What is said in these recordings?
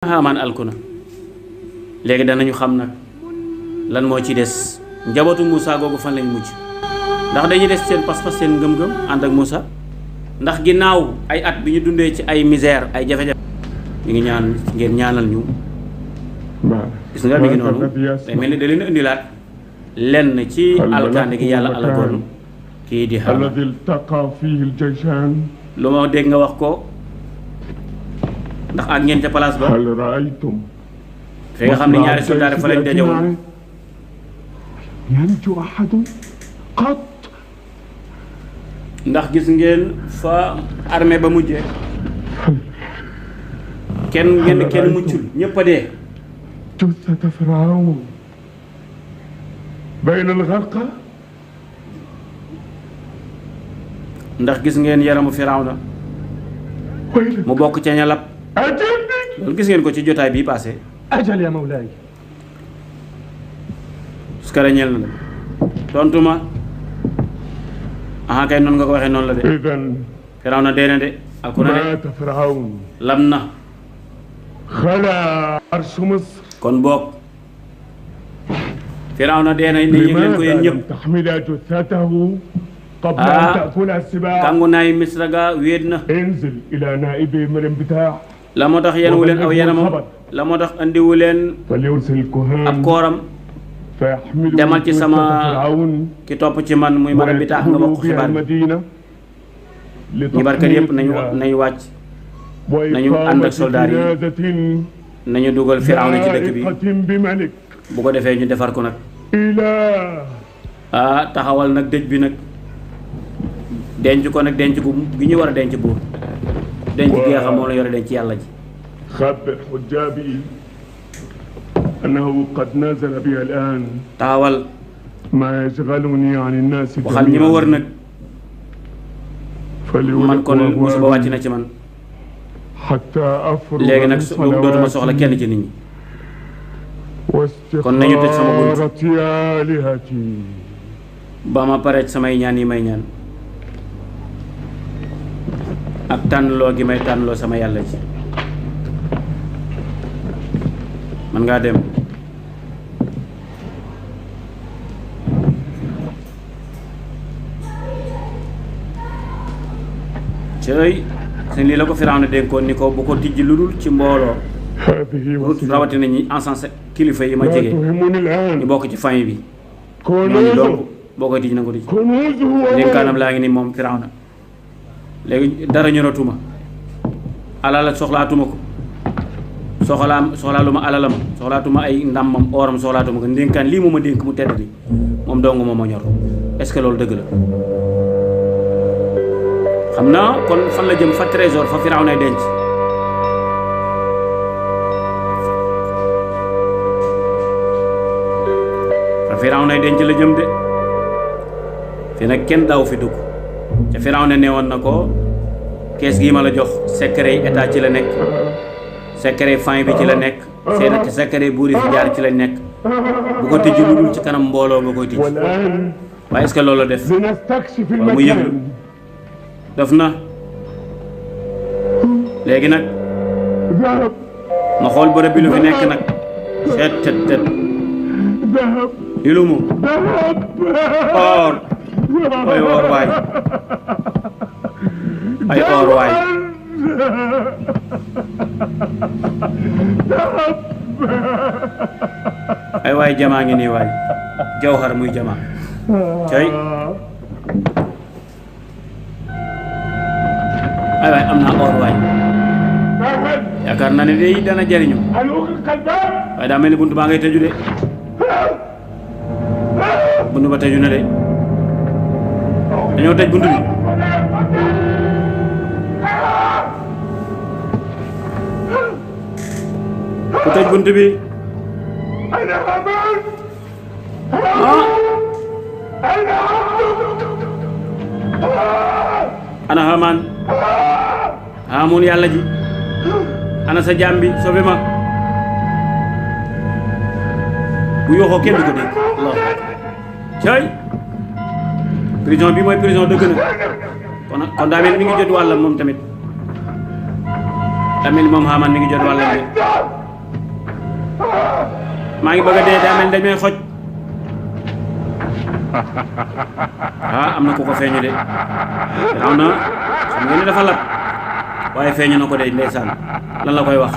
Haamaan alkuna léegi danañu xam nag lan moo ci des njabootu Moussa googu fan lañ mujj ndax dañuy des seen pas-pas seen ngëm-ngëm ànd ak Moussa ndax ginnaaw ay at bi ñu dundee ci ay misère ay jafe-jafe ñu ngi ñaan ngeen ñaanal ñu gis nga mi ngi noonu day mel ni da leen indilaat lenn ci alkaande gi yàlla alagoon kii di Haamaan lu ma dégg nga wax ko ndax ak ngeen ca place ba fi nga xam ne ñaari soldaar fa lañ dajewoon ndax gis ngeen fa armée ba mujjee kenn muccul ñëpp a dee ndax gis ngeen yaramu Firawna mu bokk ca ñalab loolu gis ngeen ko ci jotaay bii passé ajal ya mawlaay skara ñeel na la tontu ma aha kay noonu nga ko waxee noonu la de Firawna dee na de alku na de lam na kon boog Firawna dee na ne yëg leen ko yéen ñëpp kàngu naay Misra ga wéet na la moo tax yenewu leen aw yenamam la moo tax andiwu leen ab kooram demal ci sama ki topp ci man muy maram bi taax nga wax ko xibaar bi xibaarkat yëpp nañu wàcc nañu ànd ak soldaar yi nañu dugal Firawna ci dëkk bi bu ko defee ñu defar ko nag taxawal nag dëj bi nag denc ko nag denc gu gi ñu war a denc buur denc gi nga xam moo la yore denc yàlla ji خبر حجابي أنه قد نزل بي الآن taxawal ما يشغلني عن الناس waxal ñi ma wër nag man kon musiba wàcc na ci man حتى أفرغ léegi nag dootuma soxla kenn ci nit ñi kon nañu tëj sama bunt ba ma pare samay ñaan yi may ñaan ak tànnloo gi may tànnloo sama yàlla ji man ngaa dem cëy seen lii la ko Firawna dénkoon ni ko bu ko tijji lu dul ci mbooloo rawatina ñi encensé kilifa yi ma jege ñu bokk ci famille bi ñooñu donc boo koy tijji na ko tijji dénkaanam laa ngi ni moom Firawna léegi dara ñoratuma alal soxlaatuma ko soxlaaluma alalama soxlaatuma ay ndàmmam ooram soxlaatuma ko ndénkaan lii moom a dénk mu tedd li moom dong moom a ñor est-ce que loolu dëgg la xam naa kon fan la jëm fa trésor fa Firawna denc fa Firawna denc la jëm de fi nag kenn daaw fi dugg ca Firawna ne woon na ko kees gii ma la jox secret yi état ci la nekk secret famille bi ci la nekk seen secret buur yi fi jaar ci la nekk bu ko tëjji lu dul ci kanam mbooloo nga koy tëjji waaye est-ce que loolu la def wala mu yëglu def na léegi nag ma xool bërëb bi lu fi nekk nag seet tet li lu mu or ay or waay ay or waay ay waay jamaa ngi nii waay jawhar muy jamaa cay ay waay am naa or waay yaakaar naa ne day dana jariñu waaye daa mel ni buntu baa ngay tëju de buntu ba tëju na de dañoo tëj buntu bi ku tëj bunt bi ana Haamaan Haamun yàlla ji ana sa jaam bi sobe ma bu yoxoo kenn du ko dégg Allah cay prison bi mooy prison dëgg na kon daa mel ni mi ngi jot wàllam moom tamit amel moom Haamaan mi ngi jot wàllam de maa ngi bëgg a dee daa mel dañ may xoj am na ku ko feeñu de raw na xam ngeen ne dafa lab waaye feeñu na ko de ndeysaan lan la koy wax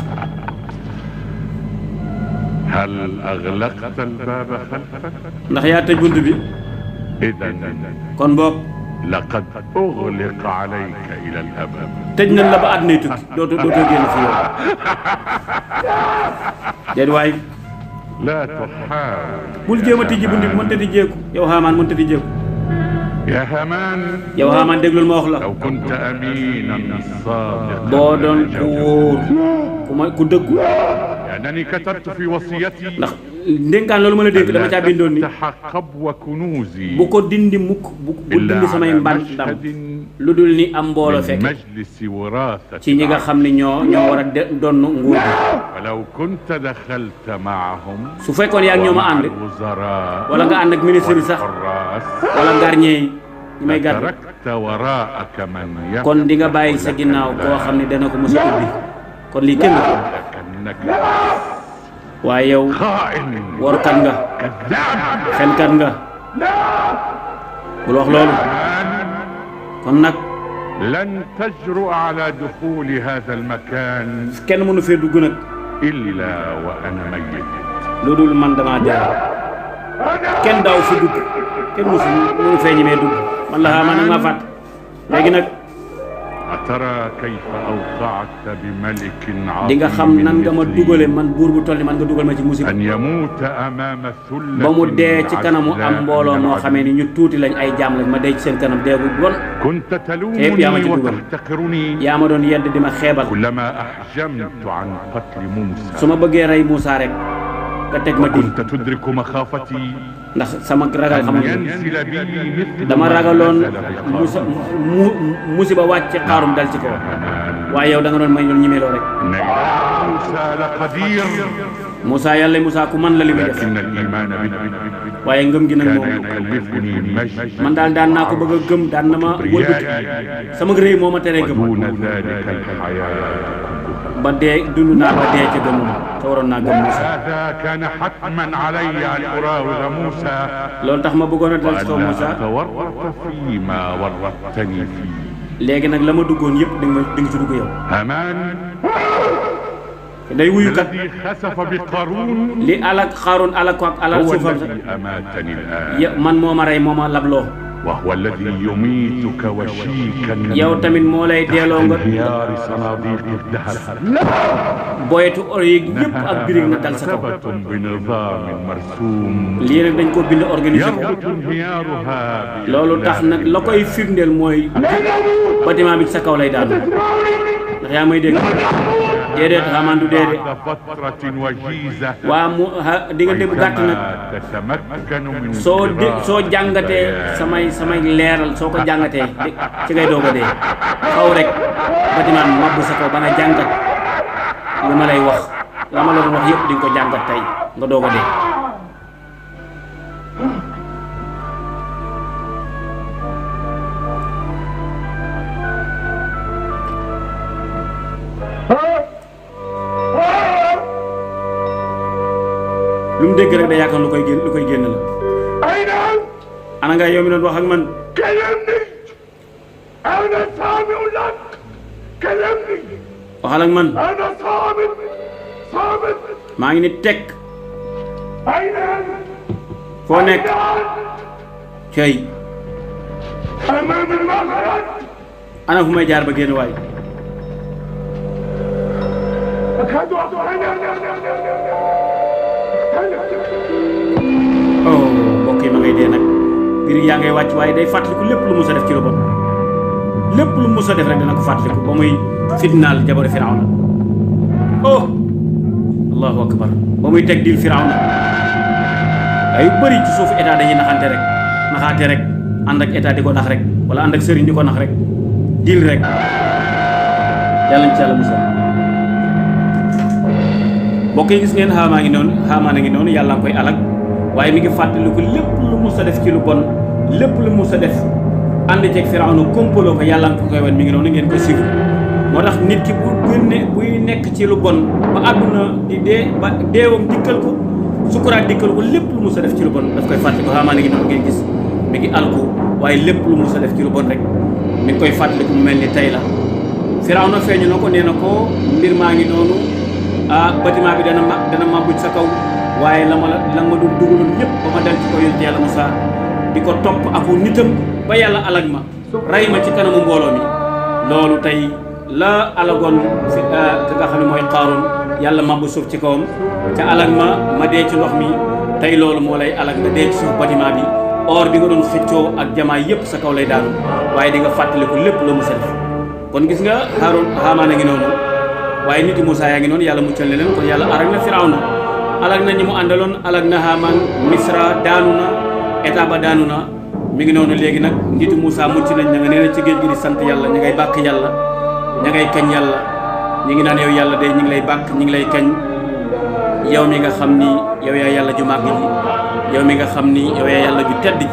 هل أغلقت الباب خلفك؟ ndax yaa tëj bunt bi إذا kon boog لقد أغلق عليك إلى الأبد. tëj nañ la ba àdduna tukki dootoo génn fi yow déet waay لا تحاول bul jéem a tijji bunt bi mënta tijjeeku yow Haamaan mënta tijjeeku يا هامان. yow Haamaan déglul ma wax la لو كنت أمينا صادقا boo doon ku wóor ku dëggu لأنني كتبت في وصيتي ndax ndénkaan loolu ma la dénk dama caa bindoon ni تفتح قبو كنوزي bu ko dindi mukk bu dindi samay mbàndam lu dul ni am mbooloo fekk مجلس وراثة ci ñi nga xam ne ñoo war a donn nguur gi ولو كنت دخلت معهم su fekkoon yaa ngi ñoo ma ànd الوزراء wala nga ànd ak ministre bi sax والحراس wala gardien yi ñi may gàdd تركت وراءك من kon di nga bàyyi sa ginnaaw koo xam ne dana ko mos a ubbi kon lii kenn ko لكنك waaye yow خائن warukat nga كذاب. fenkat nga bul wax loolu kon nag لن تجرؤ على دخول هذا المكان kenn mënu fee dugg nag إلا وأنا ميت. lu dul man damaa dee kenn daaw fi dugg kenn mënu fee ñemee dugg man la Haamaan nag maa fàtt léegi nag أترى كيف أوقعت بملك di nga xam nan nga ma عظيم dugale man buur bu toll ni man nga dugal ma ci musiba أن يموت أمام ثلة ba mu dee ci kanamu am عزلاء mbooloo moo من xamee ni ñu tuuti lañ ay jaam lañ ma dee ci seen kanam deegu bon كنت يا تلومني مجدوبا. وتحتقرني yaa ma doon yedd di ma xeebal كلما أحجمت عن قتل موسى. su ma bëggee rey Moussa rek nga teg ma dil كنت تدرك مخافتي ndax sama ragal أن xamante ينزل بي مثل dama ما ragaloon نزل بقارون. musiba wàcc ci xaarum dal ci kaw waaye yow da nga doon may doon ñimeeloo rek إن موسى لقدير Moussa yàlla Moussa ku man la li muy def لكن الإيمان به waaye ngëm gi nag كان moom يخوفني مجد man daal daan naa ko bëgg a gëm daan na ma wëlbati sama réy moo ma teree gëm ودون ذلك الحياة ba dee dund naa ba dee ca gëmuma te waroon naa gëm Moussa هذا كان حتما علي أن أراوغ موسى loolu tax ma bëggoon a dal ci kaw وأن Moussa أتورط فيما ورطتني فيه. léegi nag la ma duggoon yëpp di nga ci dugg yow هامان day wuyu kat الذي خسف بقارون li alak xaaroon alak ko ak alal هو suufam sax الذي أماتني الآن man moo ma rey moo ma labloo وهو الذي يميتك وشيكا yow tamit moo lay delloo nga انهيار صناديق الذهب boyetu or yi yëpp ak birig na dal sa kaw مرتبة بنظام مرسوم lii nag dañ ko bind organisé ko يربط انهيارها loolu tax nag la koy firndeel mooy bâtiment bi ci sa kaw lay daanu ndax yaa may dégg déedéet Haamaan du déedéet بعد فترة وجيزة waa mu diggante bu gàtt nag تتمكن من soo jàngatee samay leeral soo ko jàngatee ci ngay doog a dee xaw rek bâtiment bi mabbu sa kaw ba nga jàngat li ma lay wax la ma la doon wax yëpp di nga ko jàngat tey nga doog a dee lu mu dégg rek da yaakaar lu koy génn la أين ana nga yow mi doon wax ak man كلمني أنا سامع لك كلمني waxal ak man أنا صامت صامت maa ngi ni teg أين foo nekk cey أمام المخرج ana fu may jaar ba génn waay أكاد oh mbokk yi ma ngay dee nag biir yaa ngay wàcc waaye day fàttaliku lépp lu mus a def ci lu bon lépp lu mus a def rek dana ko fàttaliku ba muy fitnaal jabaru Firawna oh allahu akbar ba muy teg dil Firawna ay bëri ci suufu état dañuy naxaate rek ànd ak état di ko nax rek wala ànd ak sëriñ di ko nax rek dil rek yàlla ñu ci yàlla musal mbokk yi gis ngeen Haamaan a ngi noonu yàlla nga koy alak waaye mi ngi fàttaliku lépp lu mus a def ci lu bon lépp lu mus a def ànd ceeg Firawna kompaloo ko yàlla nga ko koy wan mi ngi noonu ngeen ko suivre moo tax nit ki bu génne buy nekk ci lu bon ba àdduna di dee ba deewam dikkal ko sukuraat dikkal ko lépp lu mus a def ci lu bon daf koy fàttali ko xamaa ngi noonu ngeen gis mi ngi alku waaye lépp lu mus a def ci lu bon rek mi ngi koy fàttali ko mu mel ni tey la Firawna feeñu na ko nee na ko mbir maa ngi noonu bâtiment bi dana màbbuj sa kaw waaye la ma dul dugaloon ñëpp ba ma dal ci ko yonent Yàlla Musaa di ko topp aku nitam ba yàlla alag ma rey ma ci kanamu mbooloo mi loolu tey la alagoon fi ki nga xam ne mooy Qaaruun yàlla màbbu suuf ci kawam ca alag ma dee ci ndox mi tey loolu moo lay alag nga dee ci suuf bâtiment bi or bi nga doon xëccoo ak jamaa yëpp sa kaw lay daanu waaye di nga fàttaliku lépp loo mës a def kon gis nga Haamaan a ngi noonu waaye nit yi Muusaa yaa ngi noonu yàlla muccal na leen kon yàlla alag na Firawna alag na ñi mu àndaloon alag na Haamaan Misra daanu na état ba daanu na mi ngi noonu léegi nag nitu Muusaa mucc nañ ña nga nee na ci géej gi di sant yàlla ña ngay bàkk yàlla ña ngay kañ yàlla ñi ngi naan yow yàlla day ñi ngi lay bàkk ñi ngi lay kañ yow mi nga xam ni yow yaa yàlla ju màgg ji yow mi nga xam ni yow yaa yàlla ju tedd ji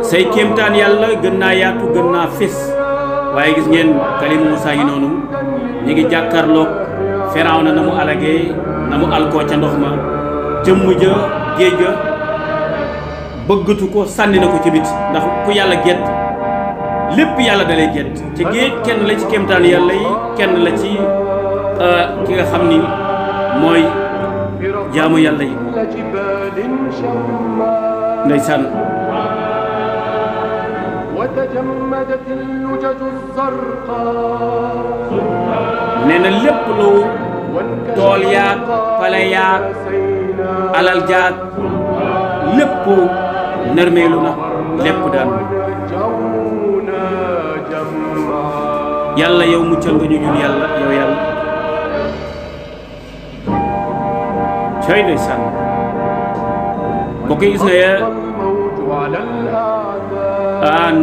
say kéemtaan yàlla gën naa yaatu gën naa fés waaye gis ngeen kalimu Muusaa yi noonu ñi ngi jàkkaarloog Firawna na mu alagee na mu alkoo ca ndox ma jëmm ja géej ga bëggatu ko sànni na ko ci biti ndax ku yàlla gedd lépp yàlla da lay gedd ci géej kenn la ci kéemtaan yàlla yi kenn la ci ki nga xam ni mooy jaamu yàlla yi ndeysaan nee na lépp lu tool yaag pale yaag alal jaag lépp nërmeelu na lépp daan yàlla yow muccal nga ñu ñun yàlla yow yàlla cay ndeysaan bokk gis nga ya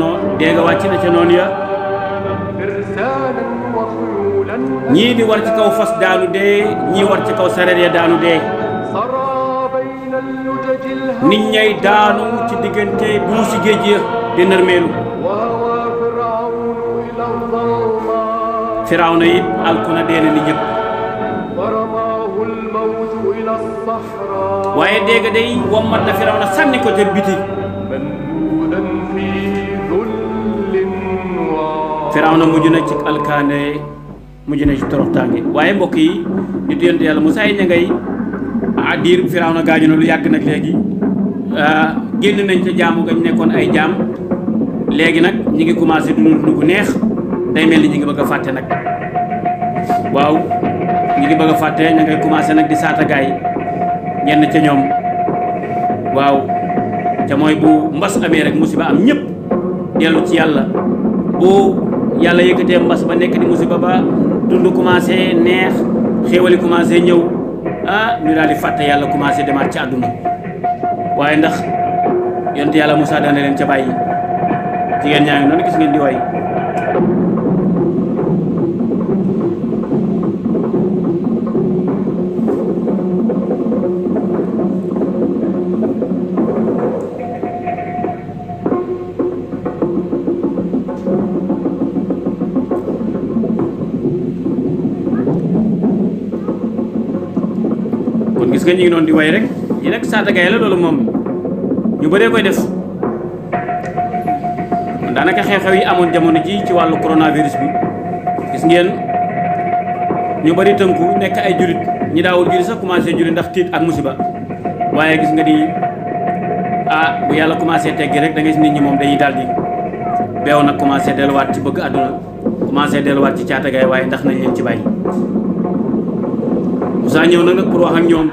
non dee nga wàcc na ca noonu ya ñii di war ci kaw fas daanu dee ñii war ci kaw sareet ya daanu dee nit ñay daanu ci diggante buusi géej ya di nërmeelu Firawna it alku na dee na ni ñëpp waaye dégg day wommat na Firawna sànni ko ca biti Firawna mujj na ci alkaane mujj na ci toroxtaange waaye mbokk yi nit yonent Yàlla Musaa yi ña ngay diir Firawna gaañu na lu yàgg nag léegi génn nañ ca jaamu gañ nekkoon ay jaam léegi nag ñi ngi commencé dund gu neex day mel ni ñi ngi bëgg a fàtte nag waaw ñi ngi bëgg a fàtte ña ngay commencé nag di saata gaay ñenn ca ñoom waaw ca mooy bu mbas amee rek musiba am ñëpp dellu ci yàlla bu yàlla yëkkatee mbas ba nekk di musiba ba dund commencé neex xéewali commencé ñëw ñu daal di fàtte yàlla commencé demaat ci àdduna waaye ndax yonent yàlla Musaa dana leen ca bàyyi jigéen ñaa ngi noonu gis ngeen di way kon gis nga ñu ngi noonu di way rek yi nag saatagaay la loolu moom ñu bëree koy def daanaka xew-xew yi amoon jamono ji ci wàllu coronavirus bi gis ngeen ñu bëri tënku nekk ay julit ñi daawul julit sax commencé julit ndax tiit ak musiba waaye gis nga di bu yàlla commencé teggi rek da ngay gis nit ñi moom dañuy daal di beew nag commencé delluwaat ci bëgg àdduna commencé delluwaat ci caatagaay waaye ndax nañ leen ci bàyyi Musaa ñëw nag pour wax ak ñoom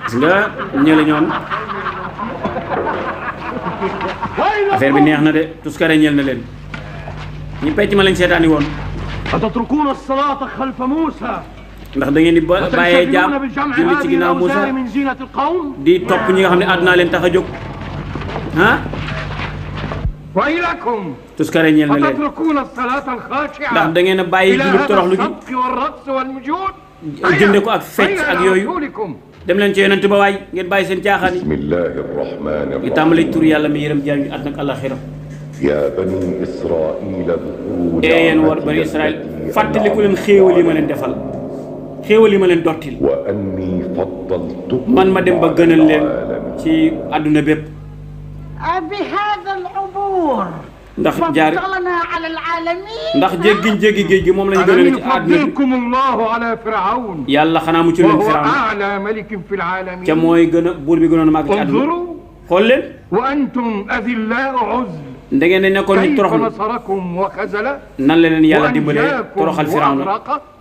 gis nga ñële ñoon affaire bi neex na de tuskare ñeel na leen ñi pecc ma lañ seetaani woon أتتركون الصلاة خلف موسى ndax da ngeen di bàyyee jaam julli ci ginnaaw Muusaa من زينة القوم di topp ñi nga xam ne àdduna leen tax a jóg ويلكم tuskare ñeel na leen أتتركون الصلاة الخاشعة ndax da ngeen a bàyyi julli toroxlu gi الصفق والرقص والمجود jënde ko ak fecc ak yooyu dem leen ci yonent ba waay ngeen bàyyi seen caaxaan yi بسم الله الرحمن ngi tàmbali الرحيم tur yàlla mi yërëm jaam yi àdduna ak àllaxira يا بني إسرائيل اذكروا yéen war bani Israël fàttaliku leen xéewal yi ma leen defal xéewal yi ma leen dottil وأني فضلتكم man ma dem ba gënal leen ci àdduna bépp بهذا العبور ndax jaar فضلنا على العالمين ndax jéggi géej gi moom lañu gënal ألم ci àdduna bi يفضلكم الله على فرعون yàlla xanaa mu ci leen وهو Firawna أعلى ملك في ca العالمين mooy gën a buur bi gënoon a màgg ci àdduna انظروا xool leen وأنتم أذلاء عزل da ngeen ne nekkoon nit كيف toroxlu نصركم وخذل nan la leen yàlla dimbalee toroxal Firawna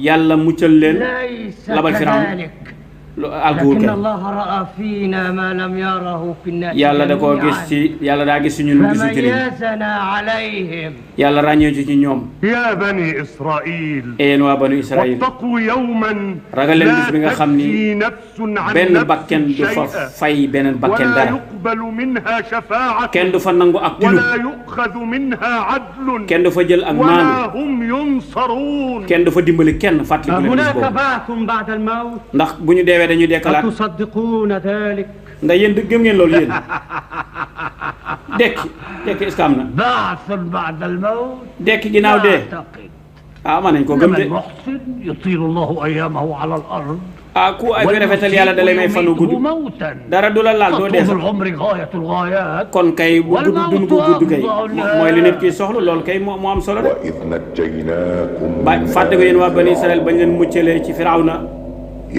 yàlla muccal leen ليس labal Firawna كذلك alkuwul لكن kenn الله رأى فينا ما لم يره في الناس yàlla da koo gis ci yàlla daa gis ci ñun gisul ci nit فميزنا عليهم yàlla ràññee ci ñoom يا بني إسرائيل yéen waa banu Israël واتقوا يوما ragal leen bis bi nga xam ni تجزي نفس عن benn نفس bakken du fa شيئا fay beneen bakken ولا dara يقبل منها شفاعة kenn du fa nangu ak tinu ولا يؤخذ منها عدل kenn du fa jël ak ولا maanu هم ينصرون kenn du fa dimbali kenn fàttaliku leen bis هناك boobu بعث بعد الموت ndax bu ñu deewee dañuy dekkalaat أتصدقون ذلك ndax yéen gëm ngeen loolu yéen dekki est-ce que am na بعث بعد الموت dekki ginnaaw dee أعتقد ah mën nañ ko gëm إنما de المحسن يطيل الله أيامه على الأرض ah ku ay rafetal yàlla da lay may fanu gudd ويميته موتا dara du la laal doo dee فطول sax العمر غاية الغايات kon kay bu gudd dund bu gudd kay mooy li nit ki soxla loolu kay moo am solo rek وإذ نجيناكم ba fàtte ko yéen waa bani Israël bañ leen muccalee ci Firawna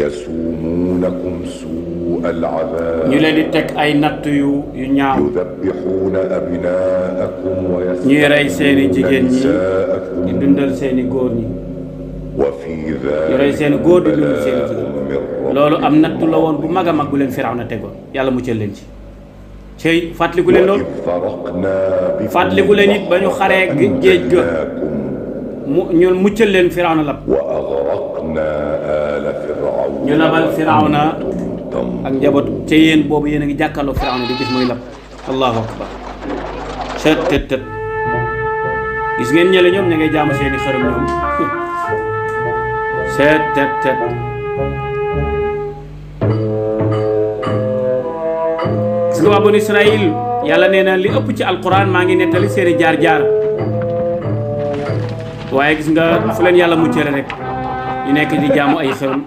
يسومونكم سوء العذاب ñu leen di teg ay natt yu ñaaw يذبحون أبناءكم ñuy rey seeni jigéen ñi di نساءكم dundal seeni góor ñi وفي ñu rey seeni ذلك góor di dundal seeni بلاء jigéen من ربكم loolu am nattu la woon bu mag a mag bu leen Firawna tegoon yàlla muccal leen ci cey fàttaliku leen loolu وإذ فرقنا بكم fàttaliku leen it ba ñu xaree géej ga mu ñu muccal leen Firawna lab وأغرقنا آل فرعون ñu labal Firawna وأنتم ak njaboot ca yéen boobu yéen a ngi jàkkaarloo Firawna di gis muy lab allahu akbar cët tët tët gis ngeen ñële ñoom ña ngay jaamu seeni xërëm ñoom seet tët tët gis nga waa banu Israël yàlla nee na li ëpp ci alquran maa ngi nettali seeni jaar-jaar waaye gis nga fu leen yàlla muccale rek ñu nekk di jaamu ay xërëm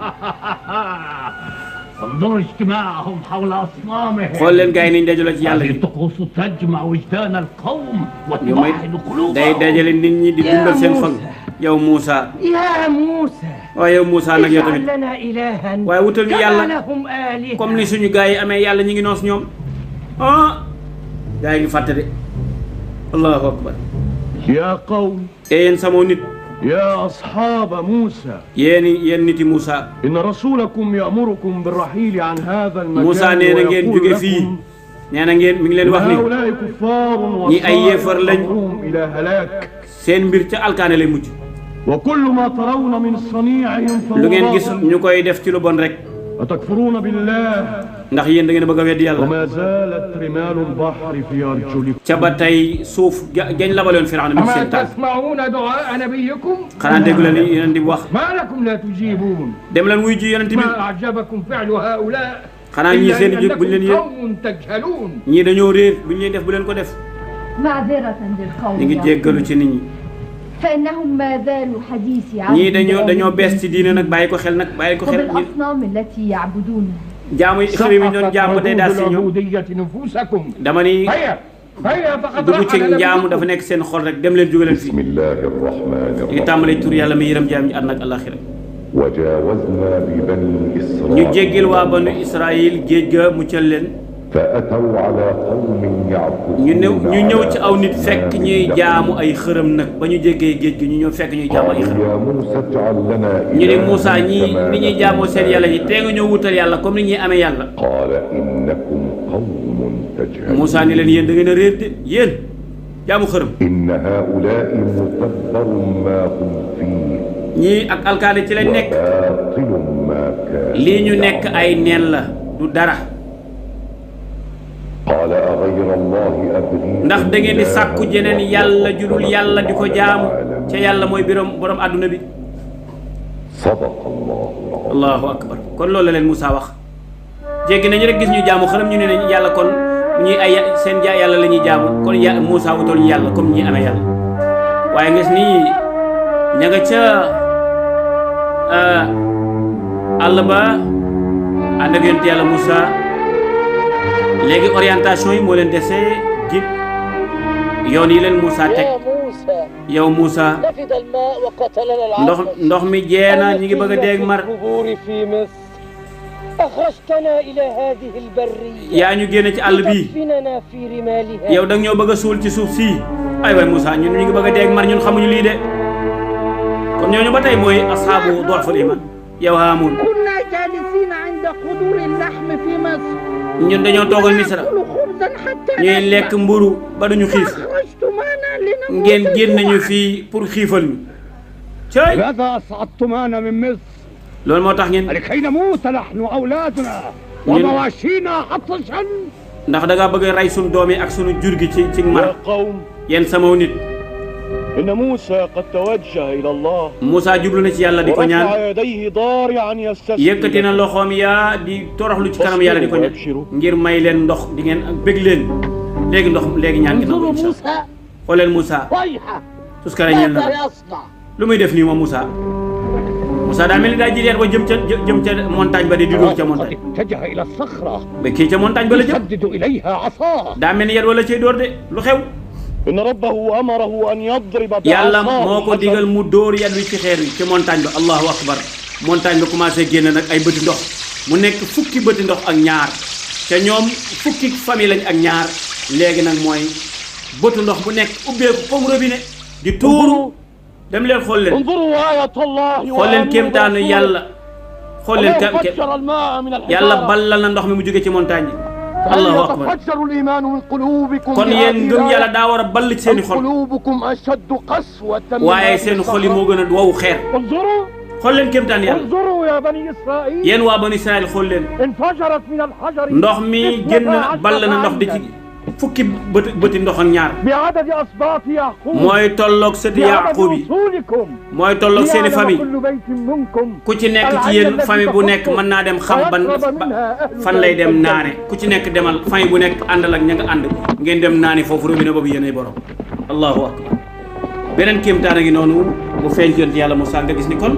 انظروا اجتماعهم حول أصنامهم xool leen gars yi niñ dajaloo ci yàlla هذه gi الطقوس تجمع وجدان القوم ñu may وتوحد day قلوبهم dajale nit ñi di dundal seen xol yow Moussa يا موسى waaye yow Moussa nag yow اجعل tamit لنا إلها waaye wutal ñu كما yàlla لهم آلهة comme ni suñu gars yi amee yàlla ñu ngi noos ñoom ah gars yi ngi fàtte de allahu akbar يا قوم yéen sama nit يا أصحاب موسى yéen niti Moussa إن رسولكم يأمركم بالرحيل عن هذا المكان Moussa nee na ngeen ويقول jóge fii لكم nee na ngeen mi ngi leen wax ni هؤلاء كفار ñi ay yéefar lañ وصائرهم إلى هلاك seen mbir ca alkaane lay mujj وكل ما ترون من صنيعهم lu ngeen gis فهو ñu koy def ci lu bon rek أتكفرون بالله ndax yéen da ngeen a bëgg a weddi yàlla وما زالت رمال البحر في أرجلكم ca ba tey suuf gañ labaloon Firawna mi أما seen taal تسمعون دعاء نبيكم xanaa déggu leen li yonent bi wax ما لكم لا تجيبون dem leen wuy ji yonent bi ما أعجبكم فعل هؤلاء xanaa ñii إلا seen i jëf buñ leen أنكم yéen قوم تجهلون ñii dañoo réer buñ leen def bu leen ko def معذرة للقوم ñu ngi jéggalu ci nit ñi فإنهم ما زالوا حديثي ñii dañoo bees ci diine nag bàyyi ko xel nag bàyyi ko xel ñi وبالأصنام التي يعبدونها jaamu yi xëy mi doon jaamu day daal si ñoom العبودية نفوسكم dama ni هيا هيا فقد dugg ci رحل njaamu dafa نبيكم nekk seen xol rek dem leen jóge leen fii بسم الله الرحمن ñu ngi الرحيم tàmbalee tur yàlla mi yërëm jaam ñi àdduna ak àllaaxira وجاوزنا ببني ñu jéggil waa إسرائيل banu Israël géej ga muccal leen فأتوا على قوم يعبدون ñu ñëw ci aw nit fekk ñuy jaamu ay xërëm nag ba ñu jéggee géej gi ñu ñëw fekk ñuy jaamu ay قالوا xërëm يا موسى اجعل لنا ñu ne إلها Moussa ñii كما ni ñuy jaamoo seen yàlla yi tee nga ñëw wutal yàlla comme ni ñuy amee yàlla قال إنكم قوم تجهلون Moussa ni leen yéen da ngeen a réer de yéen jaamu xërëm إن هؤلاء متبر ما هم فيه ñii ak alkaane ci lañ nekk وباطل ما كان lii ñu nekk ay neen la du dara قال أغير الله أبغيكم ndax da ngeen di sàkku jeneen yàlla judul yàlla di ko jaamu ca yàlla mooy borom àdduna bi صدق الله العظيم allahu akbar kon loolu la leen Moussa wax jéggi nañu rek gis ñu jaamu xërëm ñu ne yàlla kon ñi ay seen yàlla la ñuy jaamu kon Moussa wutal ñu yàlla comme ñi amee yàlla waaye nga gis nii ña nga ca àll ba ànd ak yonent yàlla Moussa léegi orientation yi moo leen dese gib yoon yi leen Moussa teg yow Moussa ndox mi jeena ñi ngi bëgg a dégg mar yaa ñu génne ci àll bii yow da nga ñoo bëgg a suul ci suuf sii ay waay Moussa ñun ñu ngi bëgg a dégg mar ñun xamuñu lii de kon ñooñu ba tey mooy ashaabu du'ful iman yow Haamun ñun dañoo toogal Misra ñuy lekk mburu ba duñu xiif ngeen génn ñu fii pour xiifal ñu cay loolu moo tax ngeen ndax da ngaa bëgg a rey sunu doom yi ak sunu jur gi ci mar yéen sama nit إن موسى قد توجه إلى الله. Moussa jublu na ci yàlla di ko ñaan ورفع يديه ضارعا يستسقي. yëkkati na loxoom yaa di toroxlu ci kanam yàlla di ko ñaan ngir may leen ndox di ngeen bëgg leen léegi ndox léegi ñaan gi nangu incha allah. xool leen Moussa tuskare ñeel na lu muy def nii moom Moussa Moussa daa mel ni daa jël yat ba jëm ca montagne ba di dóor ca montagne اتجه إلى الصخرة ba kii ca montagne ba la jëm يسدد إليها عصاه. daa mel ni yat wala cay dóor de lu xew إن ربه أمره أن يضرب yàlla بعصاه moo ko digal mu dóor yat wi ci xeer wi ci montagne ba allahu akbar montagne ba commencé génn nag ay bëti ndox mu nekk fukki bëti ndox ak ñaar te ñoom fukki famille lañ ak ñaar léegi nag mooy bëtu ndox bu nekk ubbeeku comme robinet di tuuru dem leen xool leen انظروا آية الله xool leen kéemtaanu yàlla xool leen فجر الماء من yàlla الحجارة. ballal na ndox mi mu jóge ci montagne yi allahu akbar يتفجر الإيمان من قلوبكم kon yéen ngëm yàlla daa war a ball ci seen i xol قلوبكم أشد قسوة من waaye هذه seen xol yi الصخرة. moo gën a wow xeer انظروا xool leen kéemtaan yàlla انظروا يا بني إسرائيل yéen waa bani Israël xool leen انفجرت من الحجر ndox mi génn ball na ndox di ci fukki bëti ndox ak ñaar بعدد أسباط يعقوب mooy tolloog sëti Yaaqub yi أصولكم mooy tolloog seeni ليعلم famille كل بيت منكم ku ci nekk ci yéen famille bu nekk mën naa dem xam ban fan lay dem naane ku ci nekk demal famille bu nekk àndal ak ña nga ànd ngeen dem naani foofu robinet boobu yéenay borom allahu akbar beneen kéemtaan a ngi noonu bu feeñ yonent yàlla Moussa nga gis ni kon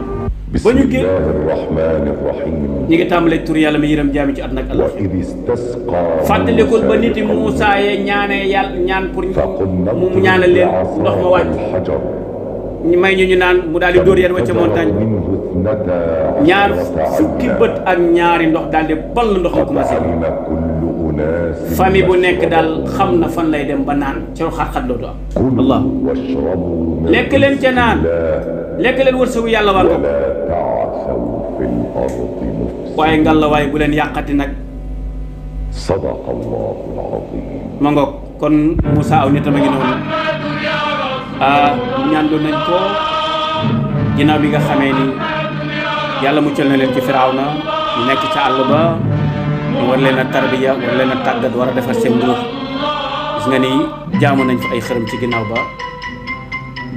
ba ñu génn الله الرحمن الرحيم ñi ngi tàmbalee tur yàlla mi yërëm jaami ci àdduna ak Allah وإذ استسقى fàttalikul ba nit yi Moussa yee ñaanee yàlla ñaan pour mu ñaanal leen ndox ma wàcc الحجر ñu may ñu naan mu daal di dóor yan wa ca montagne منه اثنتا ñaar عشرة fukki عينا bët ak ñaari ndox daal di ball ndox ma commencé علم كل أناس famille bu nekk daal xam na fan lay dem ba naan ca xat-xat lootu am Allah كلوا واشربوا من lekk leen ca naan الله lekk leen wërsëgu yàlla waa nga ولا تعثوا في الأرض مفسدين waaye ngalla waaye bu leen yàqati nag صدق الله العظيم ma ngoog kon Moussa aw nitam a ngi noonu ñaandu nañ ko ginnaaw bi nga xamee ni yàlla muccal na leen ci Firawna ñu nekk ca àll ba ñu war leen a tarbiya war leen a tàggat war a defar seen nguur gis nga ni jaamu nañ fa ay xërëm ci ginnaaw ba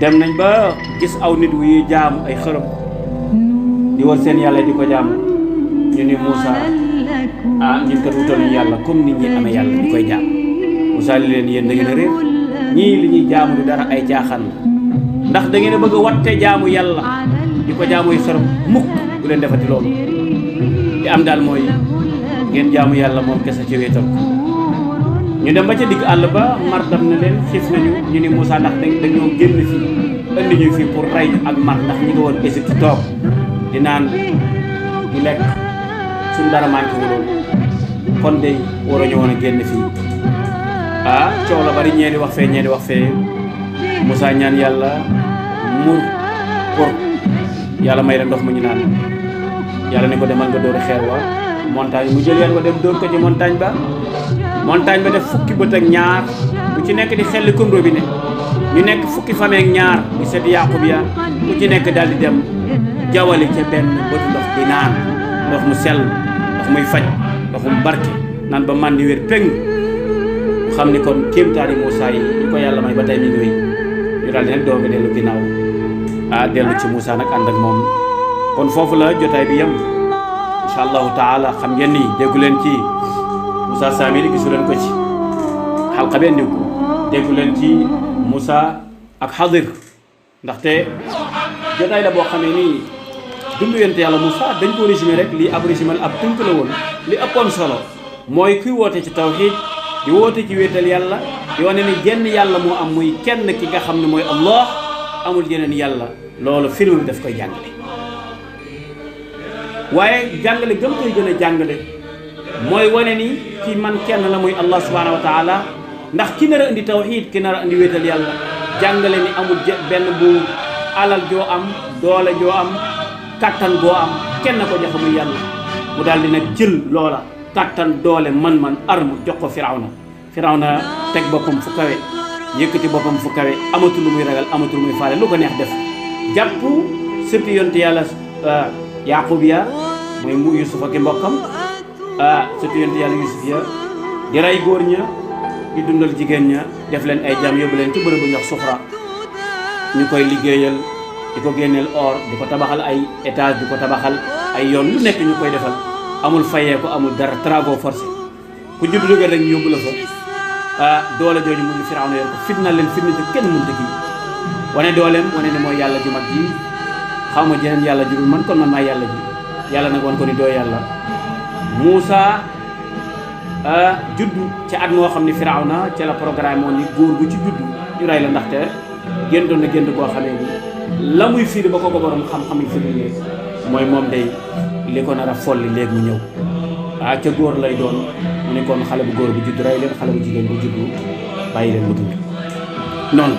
dem nañ ba gis aw nit wu jaamu ay xërëm di war seen yàlla di ko jaamu ñu ni Moussa ñun kat wutal ñu yàlla comme nit ñi amee yàlla di koy jaam Moussa li leen yéen da ngeen a réer ñii li ñuy jaamu du dara ay caaxaan la ndax da ngeen a bëgg a watte jaamu yàlla di ko jaamu yu xërëm mukk bu leen defati loolu li am daal mooy ngeen jaamu yàlla moom kese ci wéetal ko ñu dem ba ca digg àll ba mar dam na leen xiif nañu ñu ni Moussa ndax dañoo génn fii indi ñu fii pour rey ak mar ndax ñi nga woon Égypte toog di naan di lekk suñ dara manqué wuloon kon de war a ñu woon a génn fii coow la bari ñee di wax fee ñee di wax fee Moussa ñaan yàlla mur pour yàlla may la ndox mu ñu naan yàlla ne ko demal nga dóori xeer wa montagne mu jël yeen ko dem dóor ko ci montagne ba def fukki bët ak ñaar bu ci nekk di xelli comme robinet ñu nekk fukki famille ak ñaar di seet Yaaqub ya ku ci nekk daal di dem jawali ca benn bëtu ndox di naan ndox mu sell ndox muy faj ndox mu barke naan ba man di wér péng xam ni kon kéemtaani Moussa yi ñu ko yàlla may ba tey mi ngi wéy ñu daal di nag doog a dellu ginnaaw dellu ci Moussa nag ànd ak moom kon foofu la jotaay bi yem incha allahu taala xam ngeen ni déggu leen ci Moussa Samiri gisu leen ko ci xalqa bi indi ko déggu leen ci Moussa ak Xadir ndaxte jotaay la boo xamee ni dundu yonent yàlla Moussa dañ ko résumé rek lii ab résumé ab tënk la woon li ëppoon solo mooy kuy woote ci tawxiid di woote ci wéetal yàlla di wane ni jenn yàlla moo am muy kenn ki nga xam ne mooy Allah amul jeneen yàlla loolu film bi daf koy jàngale waaye jàngale gëm koy gën a jàngale mooy wane ni ki man kenn la muy Allah subhanahu wa taala ndax ki nar a indi tawxiid ki nar a indi wéetal yàlla jàngale ni amul benn bu alal joo am doole joo am kattan boo am kenn ko jox muy yàlla mu daal di nag jël loola kattan doole man-man arme jox ko Firawna teg boppam fu kawe yëkkati boppam fu kawe amatul lu muy ragal amatul lu muy faale lu ko neex def jàpp sëti yonte yàlla Yaqub ya mooy mu Yusuf ak mbokkam sëti yonte yàlla Yusuf ya di rey góor ña di dundal jigéen ña def leen ay jàmm yóbbu leen ci bërëb bu ñuy wax Sufra ñu koy liggéeyal di ko génneel or di ko tabaxal ay étage di ko tabaxal ay yoon lu nekk ñu koy defal amul fayee ko amul dara travaux forcés ku judd dëgër rek ñu yóbbu la fa doole jooju mu ngi Firawna yor ko fitna leen fitna te kenn mënut a kii wane dooleem wane ne mooy yàlla ju mag ji xaw ma jeneen yàlla jurul man kon man maa yàlla ji yàlla nag wan ko ni doo yàlla Moussa juddu ci at moo xam ne Firawna ca la programme woon ni góor gu ci juddu ñu rey la ndaxte géntoon na gént koo xamee ni la muy firi ba ko borom xam-xam yi firi léegi mooy moom day li ko nar a folli léegi mu ñëw ca góor lay doon mu ne kon xale bu góor bu judd rey leen xale bu jigéen bu juddu bàyyi leen mu dund noonu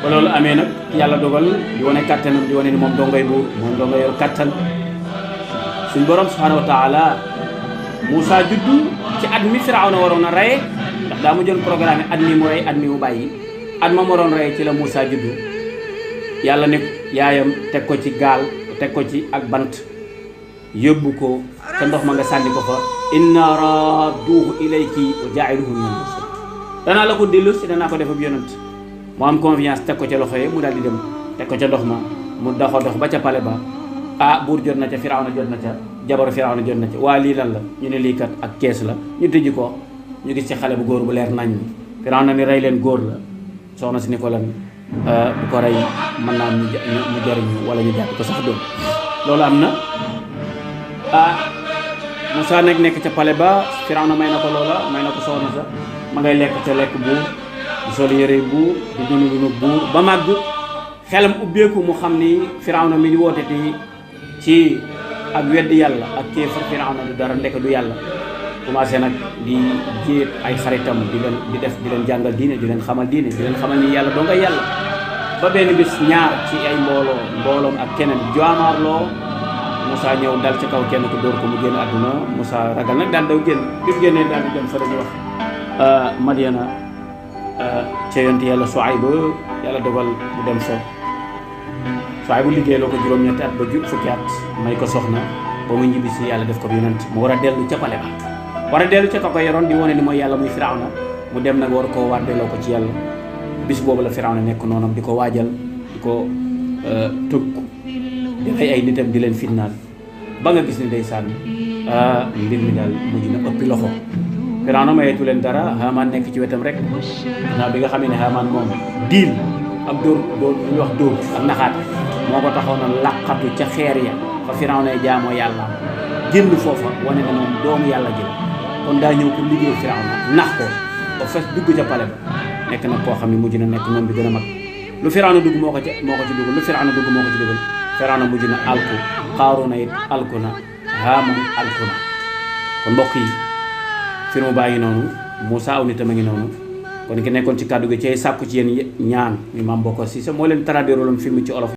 ba loolu amee nag yàlla dogal di wane kattanam di wane ni moom dongay buur moom dongay yor kattan suñ borom subhanahu wa taala Moussa juddu ci at mi Firawna waroon a reye ndax daa mu jël programme at mi mu rey at mi mu bàyyi at ma waroon reye ci la Moussa juddu yàlla ne yaayam teg ko ci gaal teg ko ci ak bant yóbbu ko ca ndox ma nga sànni ko fa inna radduhu ilayki wa jaa'iluhu min al-mursalin danaa la ko dellu si danaa ko def ab yonent mu am confiance teg ko ca loxo yi mu daal di dem teg ko ca ndox ma mu dox ba ca pale ba buur jot na ca Firawna jot na ca jabaru Firawna jot na ca waa lii lan la ñu ne lii kat ak kees la ñu tëjji ko ñu gis ci xale bu góor bu leer nañ Firawna ni rey leen góor la soxna si ni ko lan bu ko rey mën naa mu jariñu wala ñu jàpp ko sax doon loolu am na Moussa nekk ca pale ba Firawna may na ko loola may na ko soxna sa ma ngay lekk ca lekk buur di sol yére buur di dund buur ba màgg xelam ubbeeku mu xam ni Firawna mi di woote ci ak weddi yàlla ak kéefar Firawna du dara ndek du yàlla commencé nag di jéet ay xaritam di leen jàngal diine di leen xamal diine di leen xamal ni yàlla doo nga yàlla ba benn bis ñaar ci ay mbooloom ak keneen jaamaarloo Moussa ñëw dal ci kaw kenn ko dóor ko mu génn àdduna Moussa ragal nag daal daw génn bi mu génnee daal di dem fa dañuy wax Madiana ca yonti yàlla Suayb yàlla dogal mu dem fa Suayb bu liggéey loo ko juróom-ñetti at ba fukki at may ko soxna ba mu ñibbi si yàlla def ko yonent mu war a dellu ca pale ba war a dellu ca ka ko yoroon di wane ni mooy yàlla muy Firawna mu dem nag war koo wàddeloo ko ci yàlla bis boobu la Firawna nekk noonam di ko waajal di ko tëgg di rey ay nitam di leen fitnaal ba nga gis ni day sànni mbir mi daal mujj na ëppi loxo Firawna mayeetu leen dara Haamaan nekk ci wetam rek naa bi nga xam ne Haamaan moom diil ak dóor ñuy wax dóor ak naxaat moo ko taxaw na laqatu ca xeer ya fa Firawna jaamoo yàlla génn foofa wane na moom doomu yàlla jël kon daa ñëw pour liggéey Firawna nax ko ba fes dugg ca pale ba nekk nag koo xam ne mujj na nekk noonu bi gën a mag lu Firawna dugg moo ko ci dugal lu Firawna dugg moo ko ci dugal Firawna mujj na alku Qaaruuna it alku na Haamaan alku na kon mbokk yi film baa ngi noonu Moussa aw nitam a ngi noonu kon ki nekkoon ci kàddu gi ci sàkku ci yéen ñaan mi Mame Bokar Cissé moo leen traduire film ci olof